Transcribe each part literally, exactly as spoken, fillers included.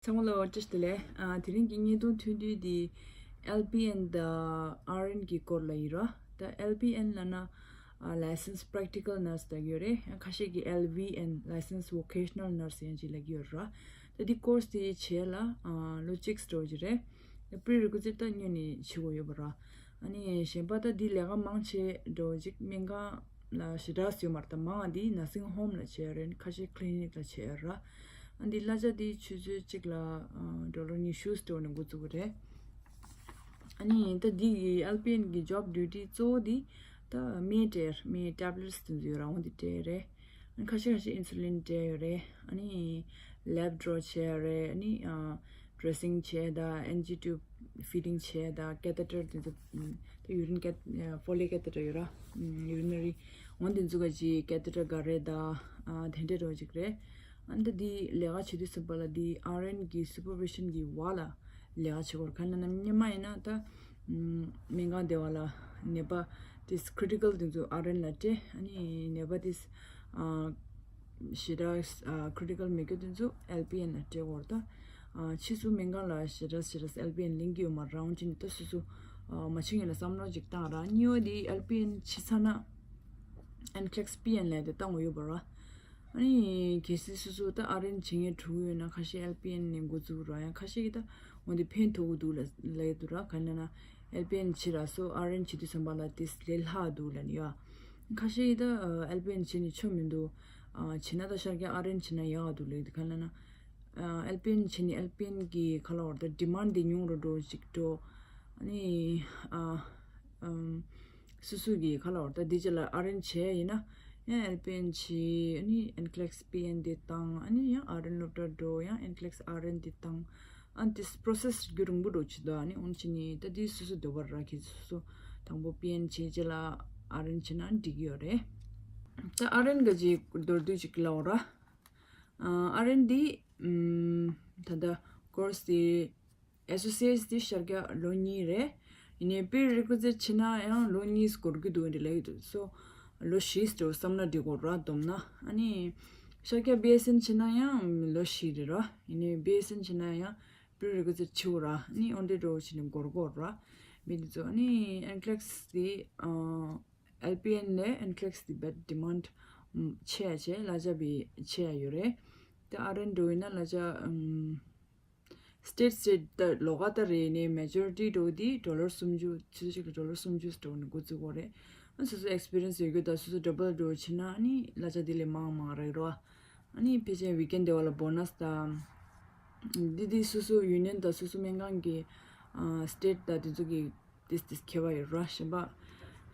ཚང་མ་ལ་བཀྲ་ཤིས་བདེ་ལེགས། ཨ། དེ་རིང་གི་བརྙན་ཐུང་ཐུང་དུས་འདི་ཨེལ་པི་ཨེན་དང་ཨར་ཨེན་གི་སྐོར་ལ་ཡིན་ར། ད་ཨེལ་པི་ཨེན་ལབ་ན། ཨ། Licensed Practical Nurse ལབ་ཀྱི་ཡོད་རེད། ཡང་ཁ་ཤས་ཀྱིས་ཨེལ་ཝི་ཨེན། Licensed Vocational Nurse ཡང་ཅིག་ལབ་ཀྱི་ཡོད་ར། ད་འདི་ཀོར་སི་དེ་བྱས་ལ། ཨ། ལོ་གཅིག་འདྲ་བོ་ཅིག་རེད། ད་prerequisite ད་སྔོན་ནས་བྱེད་དགོས་ཡོད་པ་ར། ཨ་ནི་གཞན་པ་ད་འདི་ལས་ཀ་མང་ཆེ་འདྲ་བོ་ཅིག་སྨན་ཁང་ལ་ཞེ་དྲག་ཡོད་མ་རེད། ད་མང་བ་འདི་nursing home ལ་བྱས་རེད། ཁ་ཤས་clinic ལ་བྱས་ར། ཨ། འདི་གླ་ཆ་འདི་ཆུ་ཚོད་གཅིག་ལ། ཨ། ཌོ་ལར་ཉི་ཤུ་འདྲ་བོ་ནས་འགོ་བཙུགས་པ་རེད། ཨ་ནི་ད་འདི་གི་ཨེལ་པི་ཨེན་གི་job duty གཙོ་བོ་འདི་ད་སྨན་སྤྲད། སྨན་tablets དེ་ཚོ་ཡོད་ར། འོ་འདི་སྤྲད་རེད། ཨ་ནི་ཁ་ཤས་ཁ་ཤས་insulin སྤྲད་ཡོད་རེད། ཨ་ནི་lab draw བྱས་རེད། ཨ་ནི། ཨ། dressing བྱས་དང་NG tube feeding བྱས་དང་catheter དེ་ཚོ། ད་urine cat- Foley catheter ཡོད་ར། urinary འོ་འདི་ཚོ་ག་ཅིག་catheter ག་རེ་དང་། ཨ། དེ་འདྲ་འདྲ་བོ་ཅིག་རེད། ཨ། ད་འདི་ལས་ཀ་བྱེད་དུས་ཙམ་པ་ལ་འདི་ཨར་ཨེན་གི་supervision གི་འོག་ལ་ལས་ཀ་བྱེད་དགོས་རེད། ག་རེ་ལབ་ན་སྔོན་མ་ཡིན་ན་ད། ཨམ། སྨན་ཁང་སྡེ་བ་ལ་ནད་པ་དེ་critical དེ་ཚོ་ཨར་ཨེན་ལ་སྤྲད། ཨ་ནི་ནད་པ་དེ། ཨ། ཞེ་དྲག་ཨ། critical མེད་རྒྱུ་དེ་ཚོ་ཨེལ་པི་ཨེན་ལ་སྤྲད་དགོས་རེད། ད། ཨ། ཕྱིས་སུ་སྨན་ཁང་ལ་ཞེ་དྲག་ཞེ་དྲག་ཨེལ་པི་ཨེན་ལེན་གྱི་ཡོད་མ་རེད། འོན་ཀྱང་ད་སོ་སོ། ཨ། མ་བྱེད་སྔོན་ལ་བསམ་བློ་ཅིག་བཏང་ར། གཉིས་པ་དེ་ཨེལ་པི་ཨེན་བྱས་ཚར་ན་NCLEX PN ལབ་དེ་བཏང་དགོས་ཡོད་པ་ར། ཨ་ནི་གལ་སྲིད་སོ་སོ་ད་ཨར་ཨེན་བྱེད་མཁན་དྲུག་ཡོད་ན་ཁ་ཤས་ཨེལ་པི་ཨེན་ནས་འགོ་འཛུགས་ར། ཡང་ཁ་ཤས་ཀྱིས་ད་འོ་འདི་ཕན་ཐོགས་ཀྱི་འདུག་ལབ་ལབ་ཡོད་འདུག་ར། ག་རེ་ལབ་ན་ཨེལ་པི་ཨེན་བྱས་ར་སོ་ཨར་ཨེན་བྱེད་དུས་ཙམ་པ་ལ་དེ་ལས་སླ་འདུག་ལབ་ནས་ཡོད། ཁ་ཤས་ཀྱིས་ད་ཨེལ་པི་ཨེན་བྱས་ནས་ཆོ་མི་འདུག་ཨ། བྱས་ན་ད་ཤར་རྒྱག་ཨར་ཨེན་བྱས་ན་ཡག་འདུག་ལབ་ཡོད་འདུག་ག་རེ་ལབ་ན། ཨ། ཨེལ་པི་ཨེན་བྱས་ནས་ཨེལ་པི་ཨེན་གི་ག་རེ་ལབ་དགོས་རེད། ད་demand དེ་ཉུང་རུ་འགྲོ་ཅིག་འགྲོ། ཨ་ནི། ཨ། ཨམ། སོ་སོ་གི་ག་རེ་ལབ་དགོས་རེད། ད་འདི་རྗེས་ལ་ཨར་ཨེན་བྱས་ཡིན་ན་ཡང་ཨེལ་པི་ཨེན་བྱས། ཨ་ནི་NCLEX PN དེ་བཏང་། ཨ་ནི་ཡང་ཨར་ཨེན་སློབ་གྲྭ་འགྲོ། ཡང་NCLEX ཨར་ཨེན་དེ་བཏང་། ཨ། དེ་process རྒྱུན་རིང་པོ་འགྲོ་ཅིག་འདུག་ཨ་ནི་འོན་ཅི་ནི་ད་དེ་སོ་སོ་འདོད་པ་ར། ཁྱེད་སོ་སོ་དང་པོ་པི་ཨེན་བྱས་རྗེས་ལ་ཨར་ཨེན་བྱས་ན་འགྲིག་གི་ཡོད་རེད། ད་ཨར་ཨེན་ག་ཅིག་མདོར་བསྡུས་ཅིག་ལབ་དགོས་ར། ཨ། ཨར་ཨེན་འདི། ཨམ། ད་ལྟ་ཀོར་སི་དེ་ཨེ་སོ་སི་ཨེ་སི་དེ་ཤར་རྒྱག་ལོ་གཉིས་རེད། ཡིན་ནའི་prerequisite བྱས་ན་ཡང་ལོ་གཉིས་འགོར་གྱི་འདུག་འདི་ལབ་ཀྱི་འདུག་སོ་ལོ་བཞི་འདྲ་བོ་བསམ་ན་འགྲིག་གོ་ར། བསྡོམས་ན། ཨ་ནི་ཤར་རྒྱག་བི་ཨེས་ཨེན་བྱས་ན་ཡང་ལོ་བཞི་རེད་ར། ཡིན་ནའི་བི་ཨེས་ཨེན་བྱས་ན་ཡང་prerequisite བྱེད་དགོས་ར། ཨ་ནི་འོ་འདྲ་འདྲ་བོ་བྱས་ནས་འགོར་གོ་ར། མི་འདི་ཚོ། ཨ་ནི་NCLEX དེ། ཨ། ཨེལ་པི་ཨེན་ལས་NCLEX དེ་དཔེ་demand ཆེ་ཡ་ཆེ། གླ་ཆ་དཔེ་ཆེ་ཡ་ཡོད་རེད། དེ་ཨར་ཨེན་འདྲ་བོ་ཡིན་ན་གླ་ཆ། ཨམ། state state ད་ལོགས་ཀ་ད་རེད། ནས་majority འདྲ་བོ་དེ་ཌོ་ལར་སུམ་ཅུ། ཆུ་ཚོད་གཅིག་ལ་ཌོ་ལར་སུམ་ཅུ་འདྲ་བོ་ནས་འགོ་བཙུགས་དགོས་རེད། ཨ། སོ་སོ་experience ཡོད་རྒྱུ་དང་སོ་སོ་double འདྲ་བོ་བྱས་ན་ཨ་ནི་གླ་ཆ་དེ་ལས་མང་མང་རག་གི་རེད་བ། ཨ་ནི་ཕལ་ཆེར་weekend དེ་བ་ལ་bonus དང་། འདི་འདི་སོ་སོ་union དང་སོ་སོ་སྨན་ཁང་གི། ཨ། state དང་དེ་ཚོ་གི་ཏིས་ཏིས་ཁྱད་པར་ཡོད་ར། གཞན་པ། ཨ་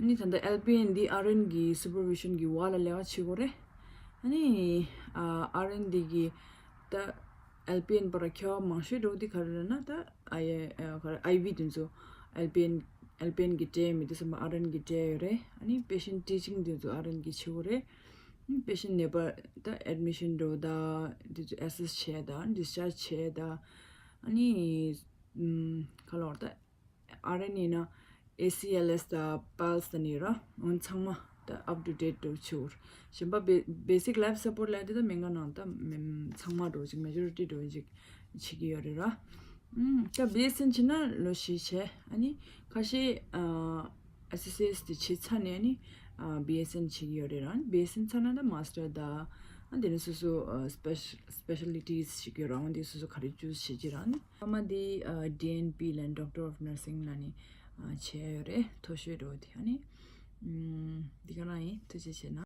ནི་ད་ལྟ་ཨེལ་པི་ཨེན་འདི་ཨར་ཨེན་གི་supervision གི་འོག་ལ་ལས་ཀ་བྱེད་དགོས་རེད། ཨ་ནི། ཨ། ཨར་ཨེན་འདི་གི་ད་ཨེལ་པི་ཨེན་བར་ཁྱད་པར་མང་ཤོས་འདྲ་བོ་འདི་ག་རེ་རེད་ན། ད་ཨའི་ཨ། ག་རེ། ཨའི་ཝི་དེ་ཚོ་ཨེལ་པི་ཨེན། ཨེལ་པི་ཨེན་གི་སྤྲད་མི་དེ་ཚང་མ་ཨར་ཨེན་གི་སྤྲད་ཡོད་རེད། ཨ་ནི་patient teaching དེ་ཚོ་ཨར་ཨེན་གི་བྱེད་དགོས་རེད། ཨ་ནི་patient ནད་པ་ད་admission འདྲ་བོ་ད་དེ་ཚོ་assess བྱས་ད་discharge བྱས་ད། ཨ་ནི། ཨམ། ག་རེ་ལབ་དགོས་རེད། ད་ཨར་ཨེན་ཡིན་ན་ཨེ་སི་ཨེལ་ཨེས་དང་པལ་སི་དང་ནི་ར། འོ་ཚང་མ་ད་up to date འདྲ་བོ་བྱེད་དགོས་རེད། གཞན་པ་བེ་basic life support ལབ་དེ་ད་སྨན་ཁང་ནང་ད་མི་ཚང་མ་འདྲ་བོ་ཅིག་majority འདྲ་བོ་ཅིག་བྱེད་ཀྱི་ཡོད་རེད་ར། ཨམ། ད་བི་ཨེས་ཨེན་བྱས་ན་ལོ་བཞི་བྱས། ཨ་ནི་ཁ་ཤས། ཨ། ཨེ་སི་ཨེལ་ཨེས་དེ་བྱས་ཚར་ནས་ནི། ཨ། བི་ཨེས་ཨེན་བྱེད་ཀྱི་ཡོད་རེད་ར། བི་ཨེས་ཨེན་ཚར་ན་ད་master དང་། ཨ། དེ་ནས་སོ་སོ། ཨ། special specialties ཞིག་ཡོད་ར། འོ་དེ་སོ་སོ་ག་རེ་choose བྱེད་ཀྱི་ར། ཨ་ནི་ཕ་མ་དེ། ཨ། ཌི་ཨེན་པི་ལབ་ནས་Doctor of Nursing ལབ་ནས། ཨ། བྱས་ཡོད་རེད། མཐོ་ཤོས་འདྲ་བོ་དེ། ཨ་ནི། ཨམ། འདི་ག་རང་ཡིན། ཐུགས་རྗེ་ཆེ་གནང་།